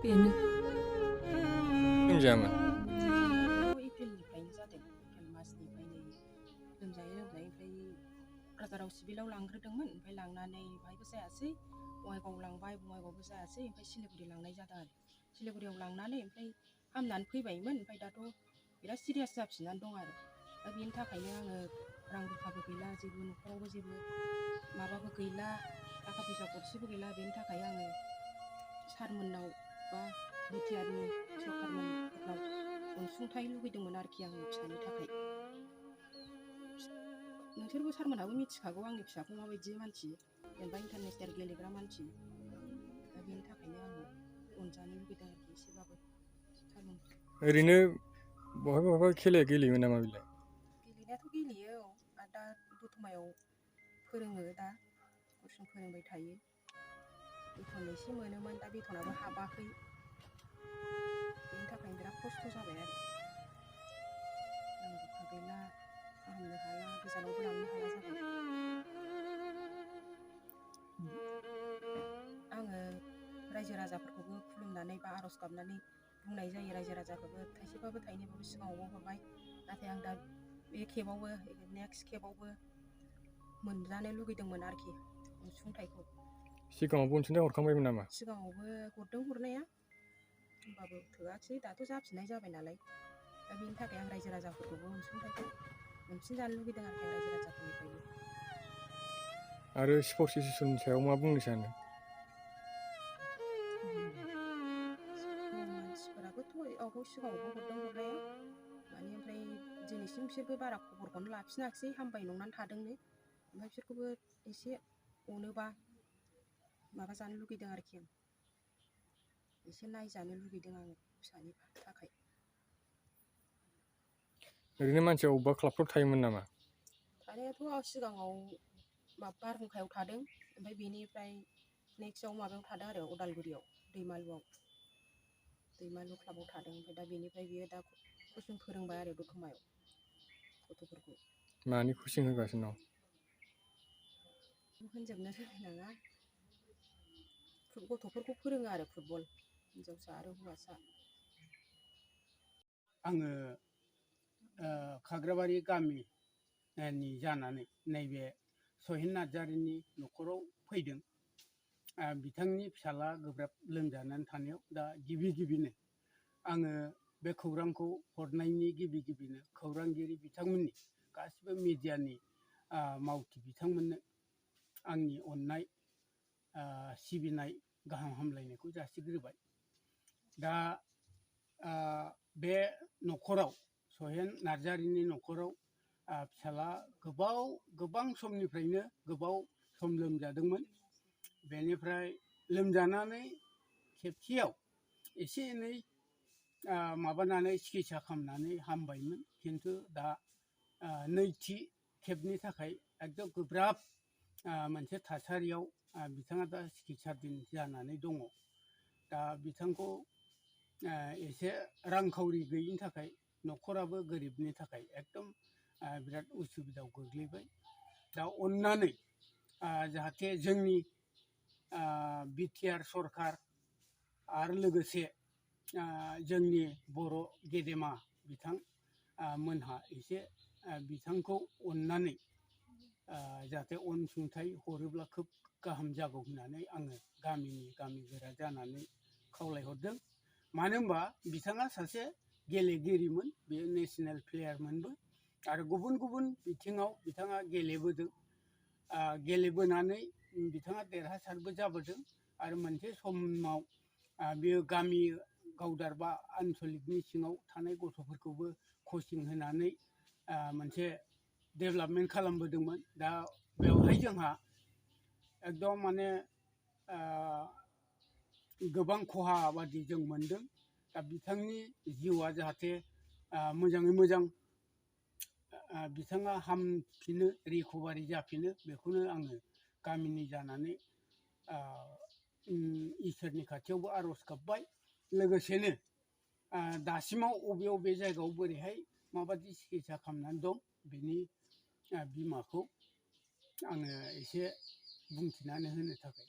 बेनो लोमजायामोन एप्रिलनिफ्रायनो जादों एप्रिल मासनिफ्रायनो लोमजायै ओमफ्राय क'क्राझाराव सिभिलाव लांग्रोदोंमोन ओमफ्राय लांनानै बाहायबो जायासै बङाइगाव लांबाय बङाइगावबो जायासै ओमफ्राय सिलिगुरि लांनाय जादों आरो सिलिगुरियाव लांनानै ओमफ्राय हामनानै फैबायमोन ओमफ्राय दाथ' बिराद सिरियास जाफिननानै दं आरो दा बेनि थाखायनो आङो रां रुफाबो गैला जेबो न'खरावबो जेबो माबाबो गैला थाखा फैसा गरसेबो गैला बेनि थाखाय आङो सारमोननाव बा बिटिआरनि सरकारमोननाव अनसुंथाइ लुगैदोंमोन आरोखि आंनि फिसानि थाखाय नोंसोरबो सारमोनहाबो मिथिखागौ आंनि फिसाखौ माबायदि मानसि जेनेबा इन्टारनेसनेल गेलेग्रा मानसि दा बेनि थाखायनो आङो अनजानो लुगैदों आरोखि एसेबाबो सारमोनखौ ओरैनो बहाबा खेला गेलेयोमोन नामा बेलाय गेलेनायाथ' गेलेयो औ आरो दा दतमायाव फोरोङो दा कचिं फोरोंबाय थायो बेथन एसे मोनोमोन दा बेथनाबो हाबाखै बेनि थाखायनो बिराद खस्थ' जाबाय आरो रां रुफा गैला फाहामनो हाला गोजानावबो लांनो हाला जाबाय आङो रायजो राजाफोरखौबो खुलुमनानै बा आर'ज गाबनानै बुंनाय जायो रायजो राजाखौबो थाइसेबाबो थाइनैबाबो सिगाङावबो हरबाय नाथाय आं दा बे खेबावबो नेक्स्ट खेबावबो मोनजानो लुगैदोंमोन आरोखि अनसुंथाइखौ सिगाङावबो अनसुंथाइ हरखांबायमोन नामा सिगाङावबो हरदों हरनाया होमबाबो थोआखिसै दाथ' जाफिननाय जाबाय नालाय दा बेनि थाखाय आं रायजो राजाफोरखौबो अनसुंथाइखौ मोनफिनजानो लुगैदों आरोखि आं रायजो राजाफोरनिफ्रायबो आरो स्पर्टस एस'सियेसननि सायाव मा बुंनो सानो मानसिफोराबोथ' सिगाङावबो हरदों हरनाया माने ओमफ्राय दिनैसिम बिसोरबो बारा खबरखौनो लाफिनाखिसै हामबाय नंनानै थादोंनो ओमफ्राय बिसोरखौबो एसे अनोबा माबा जानो लुगैदों आरोखि आं एसे नायजानो लुगैदों आङो फिसानि थाखाय ओरैनो मानसिया अबेबा क्लाबफ्राव थायोमोन नामा थानायाथ' सिगाङाव बारहुंखायाव थादों ओमफ्राय बेनिफ्राय नेक्स्टआव माबायाव थादों आरो उदालगुरियाव दैमालुआव दैमालु क्लाबाव थादों ओमफ्राय दा बेनिफ्राय बियो दा कचिं फोरोंबाय आरो दतमायाव गथ'फोरखौ मानि कचिं होगासिनो दं होनजोबनो रोंलायलाङा गथ'फोरखौ फोरोङो आरो फुटबल हिन्जावसा आरो हौवासा आङो खाग्राबारि गामिनि जानानै नैबे सहेन नार्जारिनि न'खराव फैदों बिथांनि फिसाला गोब्राब लोमजानानै थानायाव दा गिबिनो आङो बे खौरांखौ हरनायनि गिबिनो खौरांगिरि बिथांमोननि गासिबो मिडियानि मावथि बिथांमोननो आंनि अननाय सिबिनाय गाहाम हामलायनायखौ जासिग्रोबाय दा बे न'खराव सहेन नार्जारिनि न'खराव फिसाला गोबां समनिफ्रायनो गोबाव सम लोमजादोंमोन बेनिफ्राय लोमजानानै खेबसेयाव एसे एनै माबानानै सिकित्सा खालामनानै हामबायमोन खिन्थु दा नैथि खेबनि थाखाय एकदम गोब्राब मोनसे थासारियाव बिथाङा दा सिकित्साधीन जानानै दङ दा बिथांखौ एसे रांखावरि गैयिनि थाखाय न'खराबो गोरिबनि थाखाय एकदम बिराद उसुबिदायाव गोग्लैबाय दा अननानै जाहाथे जोंनि बिटिआर सरकार आरो लोगोसे जोंनि बर' गेदेमा बिथां मोनहा एसे बिथांखौ अननानै जाहाथे अनसुंथाइ हरोब्ला खोब गाहाम जागौ होननानै आङो गामि गोरा जानानै खावलायहरदों मानो होनबा बिथाङा सासे गेलेगिरिमोन बेयो नेसनेल प्लेयारमोनबो आरो गुबुन बिथिङाव बिथाङा गेलेबोदों गेलेबोनानै बिथाङा देरहासारबो जाबोदों आरो मोनसे समाव बेयो गामि गावदार बा आनसलिकनि सिङाव थानाय गथ'फोरखौबो कचिं होनानै मोनसे डेभेलपमेन्ट खालामबोदोंमोन दा बेवहाय जोंहा एकदम माने गोबां खहा बादि जों मोनदों दा बिथांनि जिउआ जाहाथे मोजाङै मोजां बिथाङा हामफिनो रिकभारि जाफिनो बेखौनो आङो गामिनि जानानै इसोरनि खाथियावबो आर'ज गाबबाय लोगोसेनो दासिमाव बबे जायगायाव बोरैहाय माबायदि सिकित्सा खालामनानै दं बिनि बिमाखौ आङो एसे बुंथिनानै होनो थाखाय